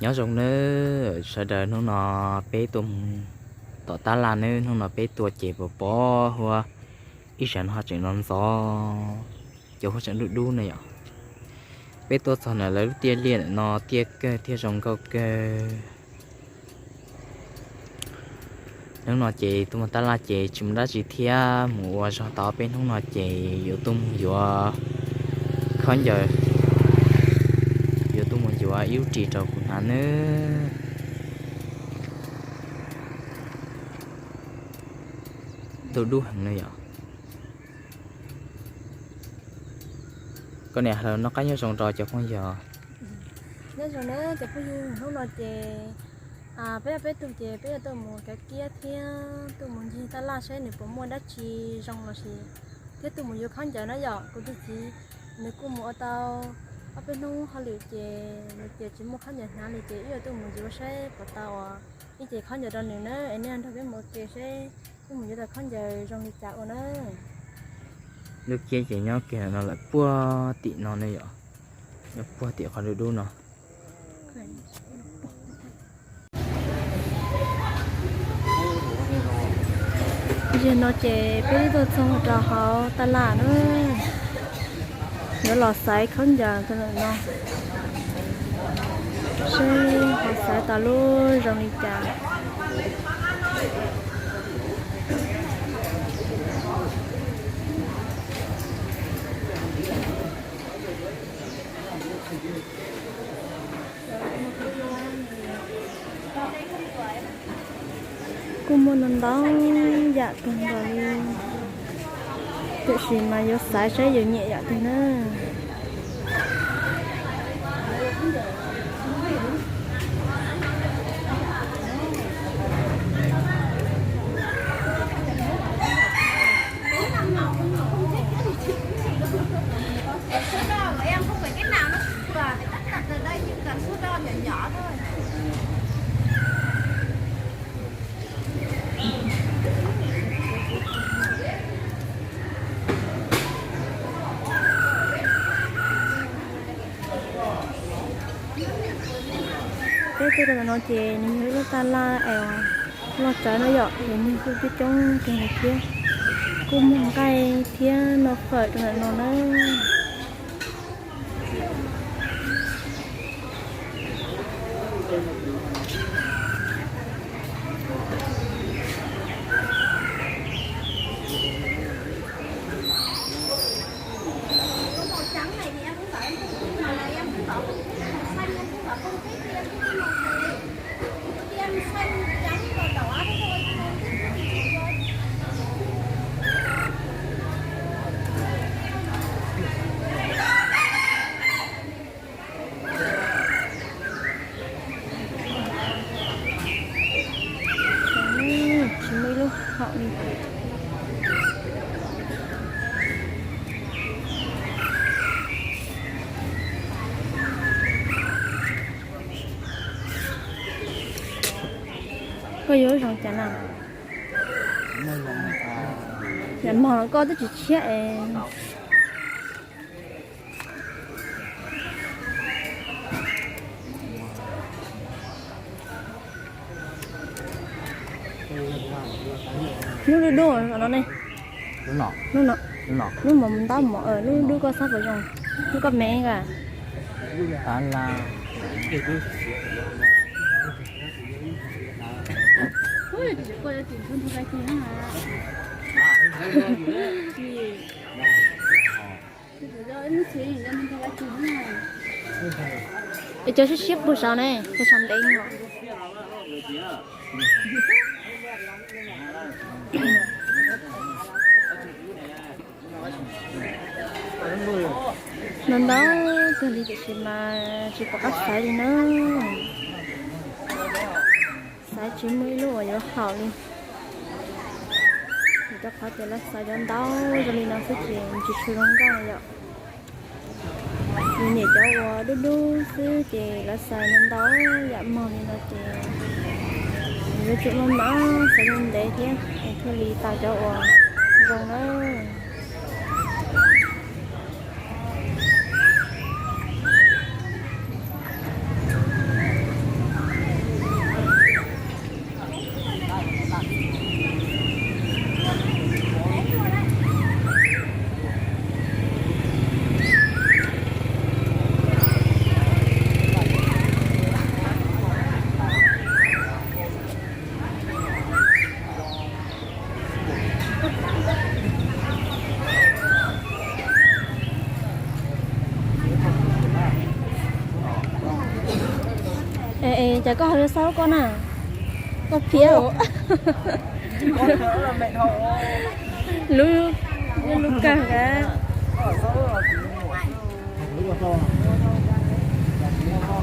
Nyob zoo nawb sawv daws, hnub no peb tuaj mus tom tab laj nawb. Hnub no peb tuaj ces pos pos huab, ib sab no ho tseem no ntxov, cov huab tseem dub dub na yom. Peb tuaj txog ntawm lawv lub tiaj liaj ntawm no, tiaj kawg thiab zoo nkauj kawg. Hnub no ces tuaj mus tab laj ces tsis muaj dab tsi thiab, mus ua zog tau peb hnub no ces yuav tuaj mus yuav khaub ncaws, yuav tuaj mus yuav ib lub ris rau kuv hnav nawb. Dub dub heev na yom. Koj niam, hlo noj qab nyob zoo rau cov phooj ywg. Nyob zoo na cov phooj ywg, hnub no ces peb ob peb tug ces peb yuav tuaj mus kav kiab thiab tuaj mus ncig tab laj saib nws puas muaj dab tsi zoo los sis, thiab tuaj mus yuav khaub ncaws na yom. Kuv tus txiv nws kuj mus ua tau ob peb hnub hauj lwm ces nws tias tsis muaj khaub ncaws hnav li ces wb yuav tuaj mus yuav saib puas tau uas ib ce khaub ncaws rau nws na. Es nej nrog peb mus ua ke saib wb mus yuav tau khaub ncaws zoo li cas ua na. Lub kiab ces nyob kiag no lawm puag tim no ne yom, nyob puag tim qhov dub dub no. Zaum no ces peb twb tuaj txog rau hauv tab laj na, yuav los xaiv khaub ncaws rau ntawm no, seb ho xaiv tau lub zoo li cas. Kuj muaj ntau ntau yam kawg nkaus li, tiam sis mas yuav xaiv saib yus nyiam yam twg na. Peb tuaj rau ntawm no ces nws yog ib lub taj laj es loj tsawv na yom, ces neeg kuj coob coob kawg li thiab. Kuj muaj nqaij thiab noj fawm rau ntawm no na. Tsis muaj ib lub haum li. Koj yuav lub zoo cas na? Yam mog los koj twb tsis tshiab es. Lub dub dub no ne. Lub no, lub mos ntab mos, lub dub koj xab puas zoo? Lub koj me ka. Es cov siab siab puag saum ne, puag saum ntev os. Ntau ntau kawg li tiam sis mas tsis pom qab xaiv li na. Xaiv tsis muaj ib lub uas yuav haum li. Vim rau qhov tias lawv xaiv cov ntau zoo li no xwb ces tsis tshua zoo nkauj yom. Yus nyiam cov uas dub dub xwb ces lawv xaiv ntau ntau yam mog li no ces yuav tsum maj mam xaiv ntev thiab es thiaj li tau cov uas zoo na. Cas koj ho yuav xauj koj na? Koj phiab lub, lub kawg a.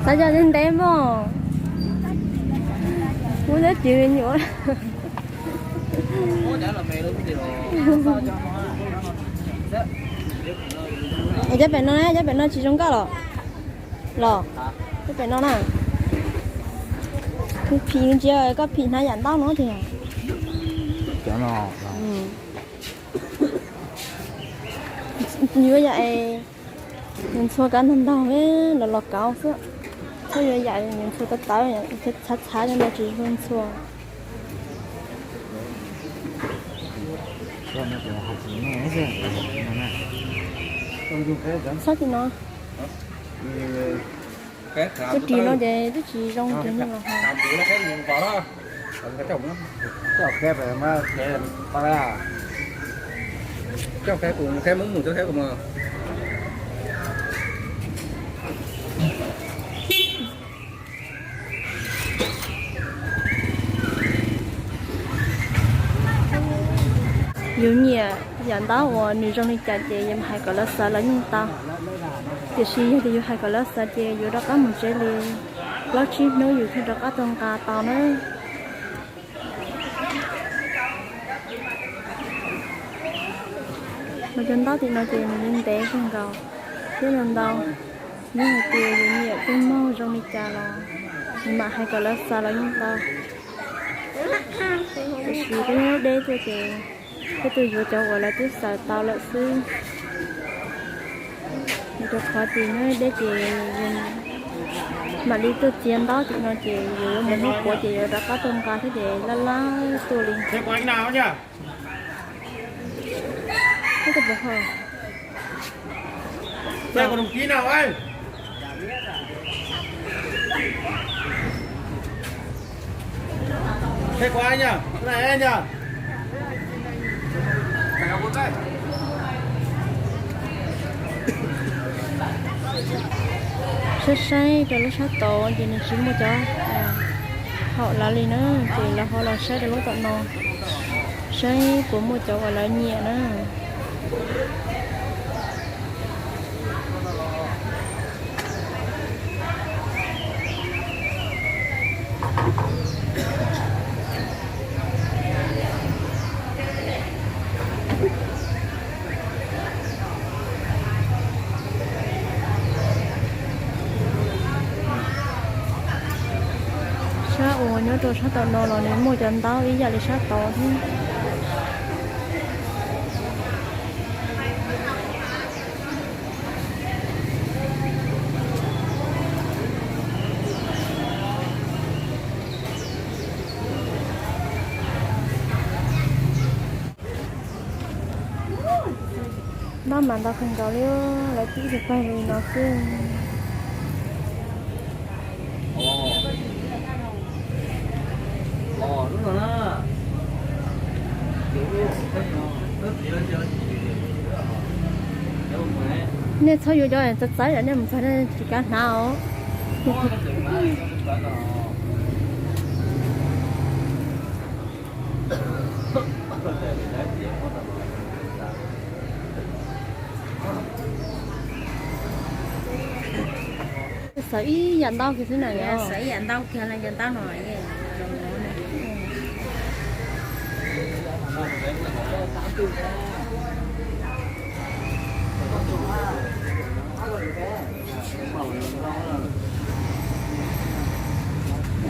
Xav cov ntev ntev mog. Muab cov cws nyuam. Cov pem no na, cov pem no tsis zoo nkauj los? Los, cov pem no na. Phim ntsia koj phim hnav yam ntaub no tiag. Yuav yam es nws ntxhua kav ntog ntog los los kauv xwb. Txhob yuav yam nws ntxhua tawv tawv, txhav txhav no tsis zoo ntxhua. Txhob tim no. Tus ris no ces twb tsis zoo tus no los. Yus nyiam yam ntaub uas nws zoo li cas ces yus hais kom lawv xaws los yeej tau. Tiam sis yog tias yus hais kom lawv xaws ces yus rov qab mus tsev li plaub tsib hnub yus thiaj rov qab tau nqa tau na. Los cov ntaub tim no ces nws ntev kawg nkaus thiab ntau ntau. Yog hais tias yus nyiam tej mog zoo li cas los yus mam hais kom lawv xaws los yeej tau. Tiam sis peb nyob deb tuaj ces peb tuaj yuav cov uas lawv twb xaws tau lawm xwb. Vim rau qhov tias nyob deb ces mam li tuaj txiav ntaub tim no ces yus yuav mus hnub puav ces yuav rov qab tuaj nqa thiab ces laj laj tuaj li. Saib saib rau lub sab tod ces nws tsis muaj cov haum lawv li na, ces lawv ho los saib rau lub tom no, saib puas muaj cov uas lawv nyiam na. Sab uas nyob rau sab tom no los nws muaj cov ntaub ib yam li sab tod thiab. Ntaub mas ntau kawg nkaus li, lawv tib tus pawg li no xwb. Nej txhob yuav cov txawv txawv, nej mus txog nej tsis kam hnav os. Xaws ib yam ntaub kiag xwb na. Xaws ib yam ntaub kiag, yam ntaub no.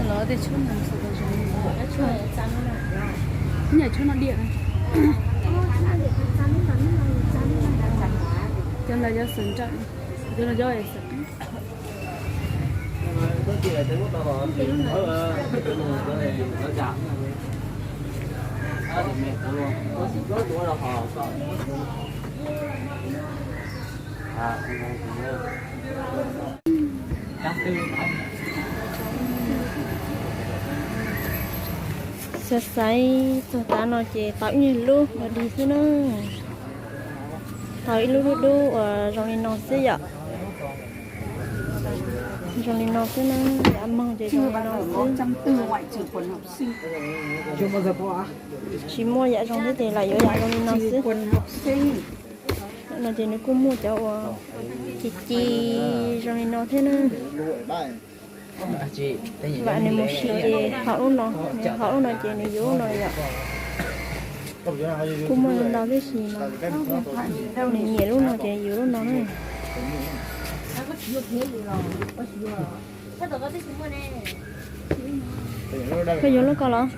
Los tej tshuaj no, tshuaj no diam. Cov ntawd yog xaws nrawm, cov no yog xaws qib. Xav xaiv txog tav no ces tau ib nyuag lub no dig xwb na. Tau ib lub dub dub uas zoo li no xwb yom. Zoo li no xwb na, yam moog ces zoo li no xwb. Tsis muaj yam zoo thiab ces lam yuav yam zoo li no xwb. No ces nws kuj muaj cov uas ci ci zoo li no thiab na. Vam nws mus sim ces hom lub no, nws hom lub no ces nws yuav lub no yom. Kuj muaj ntau tib si mas nws nyiam lub no ces yuav lub no na. Koj yuav lub ko los?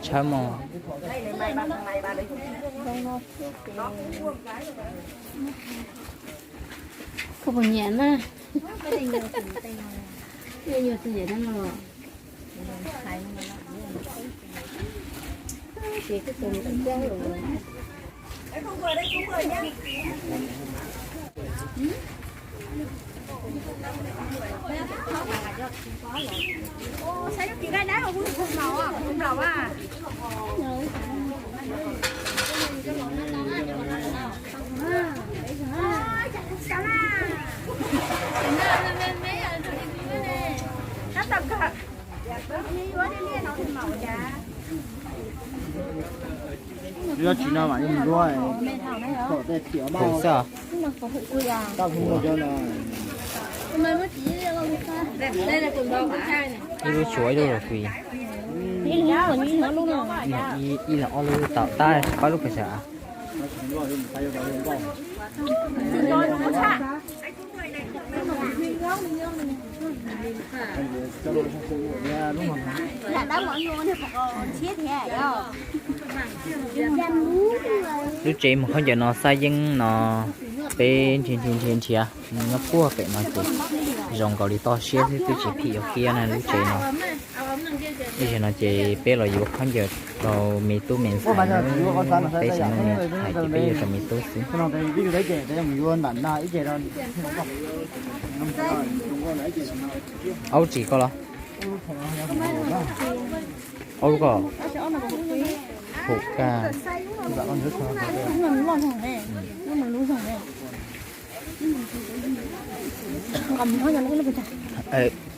Tshawb mog. Koj puas nyiam na? Nyuaj nyuaj txiv ntxawm no los. Yob tsis no mam li mus duab, kom tej thiam pum xwb. Ib lub tshuav ib lub los kui. Ib los ob lub tau tab pab lub pes sas. Lub tsev mus khaub ncaws no xab yeeb no, peb nrhiav nrhiav nrhiav nrhiav nyob puag pem no ces zoo nkaus li toj siab xwb twb tsis phim ua kiab na lub tsev no. Ib zaug no ces peb los yuav khaub ncaws rau me tub me ntxhais, peb tsis muaj me ntxhais ces peb yuav rau me tub xwb. Aub tsis koj los? Aub lub ko. Pum kaj.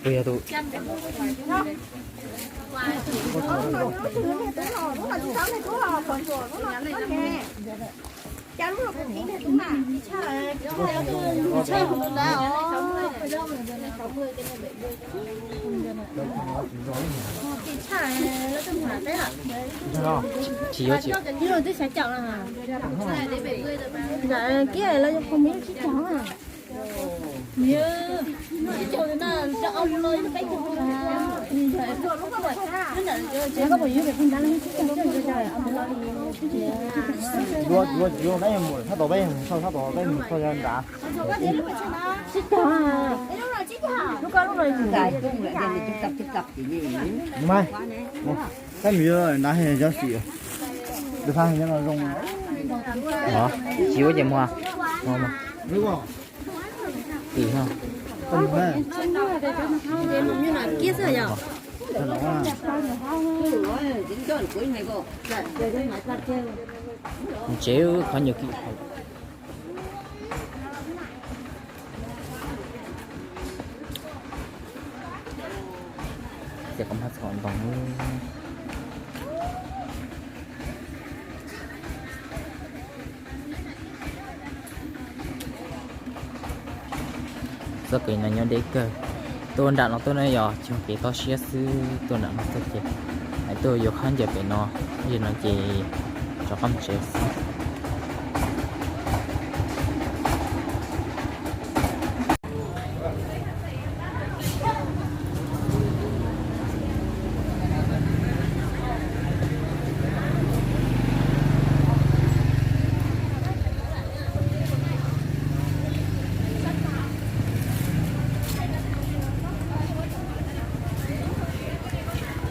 Kuv yog tus Tsis yuav tsis. Yuav, yuav, yuav, peb mus thaj tod, peb mus thaj tod, peb mus thaj nrad. Peb mus yuav nrad, zoo. Tsis yuav ces mus. Tim no. Tsev khaub ncaws kim haum. Ces kom haj txhom ntoo. Txoj kev no nyob deb kawg. Tuaj nram no tuaj no yog cog kev toj siab xwb, tuaj nram no tuaj ces hais tuaj yuav khaub ncaws pem no, yog no ces rov qab mus tsev xwb.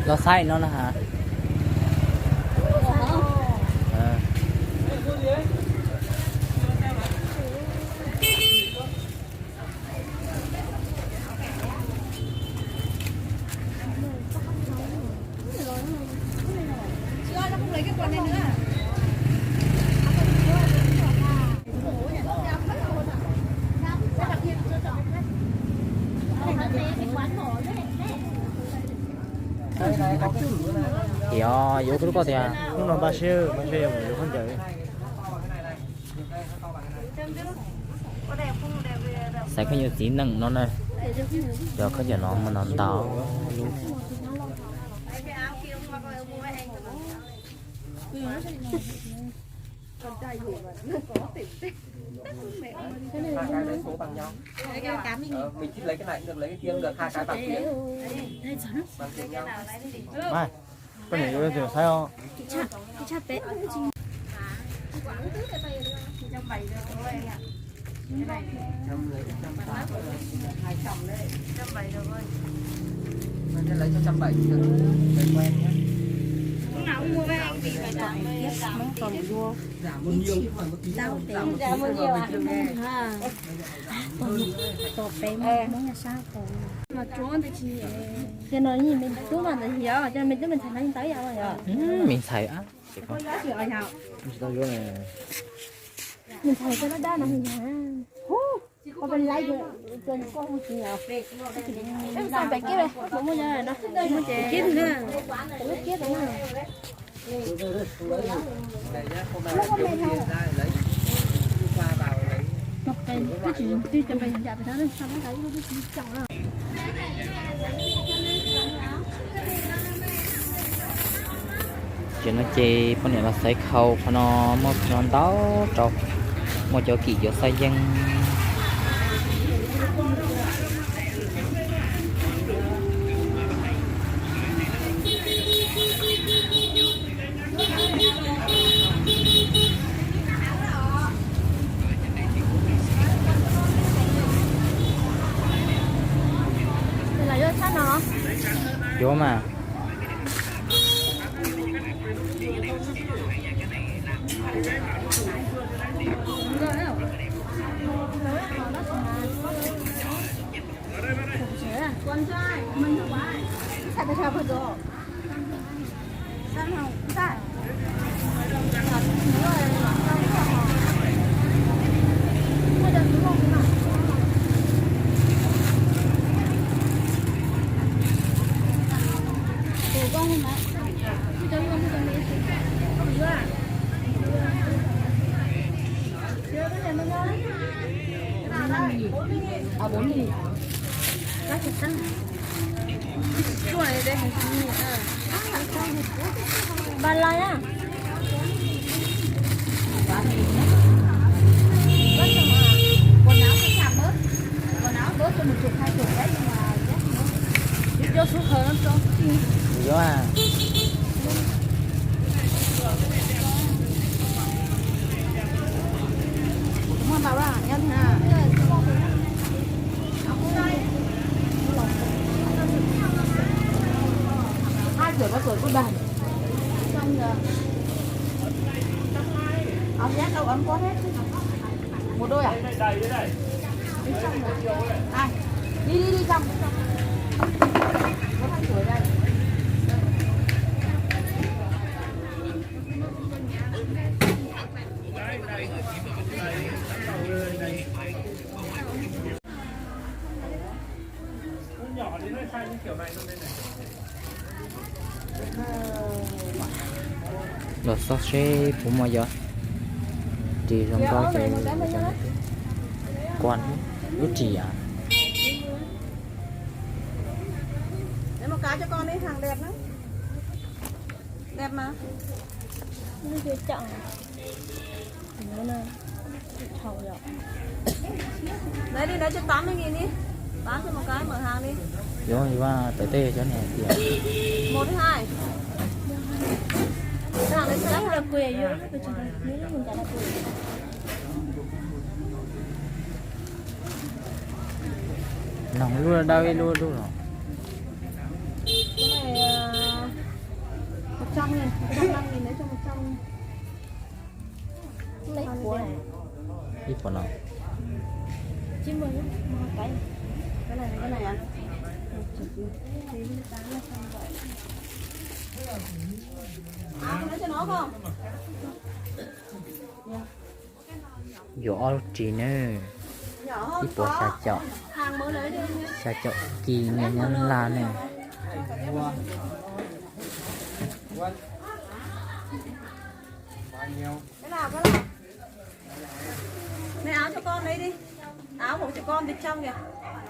Los saib no na has. Tias yuav hnub koj tias hnub no npaj siab mas ntshe yuav mus yuav khaub ncaws. Xaiv khaub ncaws txiv neej no na. Cov khaub ncaws no mas ntau ntau lub. Koj niam yuav tus saib os. Ces no me tub mas ntawd yog, ces me tub me ntxhais no yeej tau ib yam yog. Me ntxhais a, tsis tau yuav. Me ntxhais cov dab dab no yog. Peb xav pem kib, muaj muaj yog no, muaj ces kib na. Lub kib tau na. Ces no ces poj niam los xaiv khau qhov no, muaj qhov no ntau rau, muaj cov kim cov xab yeeb. Yuav mas. Ba la á. Yuav a. Hai rưỡi có rưỡi có đồng. Áo nhét đâu ấm có hết chứ. Một đôi à? Hai. Đi đi đi trong. Có hai rưỡi đây. Los xauj seb puas muaj yog ris zoo nkauj ces kuaj lub ris as. Đẹp mà. Nó chưa chọn. Nó là thầu rồi. Lấy đi, lấy cho tám mươi nghìn đi. Bán cho một cái, mở hàng đi. Yuav ib vaj tawv tej cov niag hais tias. Một hay hai? Hàng đấy sao đắt hơn? Là quyền, yuav ib vaj tawv, nếu mình trả là quyền. Nòng lub dawb ib lub dub los. Cái này, ờ, một trăm nghìn, một trăm năm nghìn, lấy cho một trăm. Lấy của. Ib puas no? Chín mươi, mua cái. Cái này, cái này à? Một triệu chín mươi tám, nó không vậy. À, cái đó cho nó không? Yuav ob lub ris nawb, ib puas xya caum, xya caum kis nyiaj Nyab Laj nawb. Cái nào, cái nào? Này, áo cho con đấy đi. Áo của cho con thì trong kìa.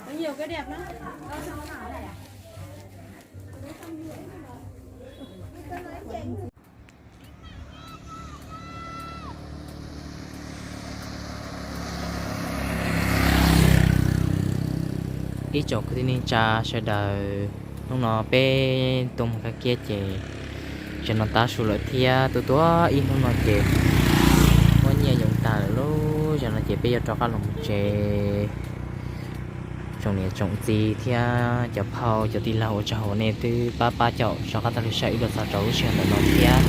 Có nhiều cái đẹp lắm. Ib tsoom kwv tij neej tsa sawv daws, hnub no peb tuaj mus kab kiab ces zaum no tav su lawm thiab, tuaj tuaj ib hnub no ces muab nyiaj yoov tag lawm lauj. Zaum no ces peb yuav rov qab los mus tsev. Tsoom niam tsoom txiv thiab cov phauj cov tij laug, ua tsaug uas nej twb pab pab caum rov qab tau lub sij hawm wb los txog rau lub sij hawm ntawm no thiab.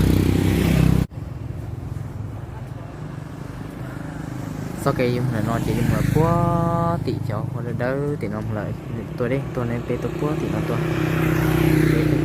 Txoj kev yuav mus ntawm no ces yuav mus lawm puag tim cov hauv dawb dawb tim no mus lawm, tuaj deb tuaj ne, peb tuaj puag tim no tuaj. Peb tuaj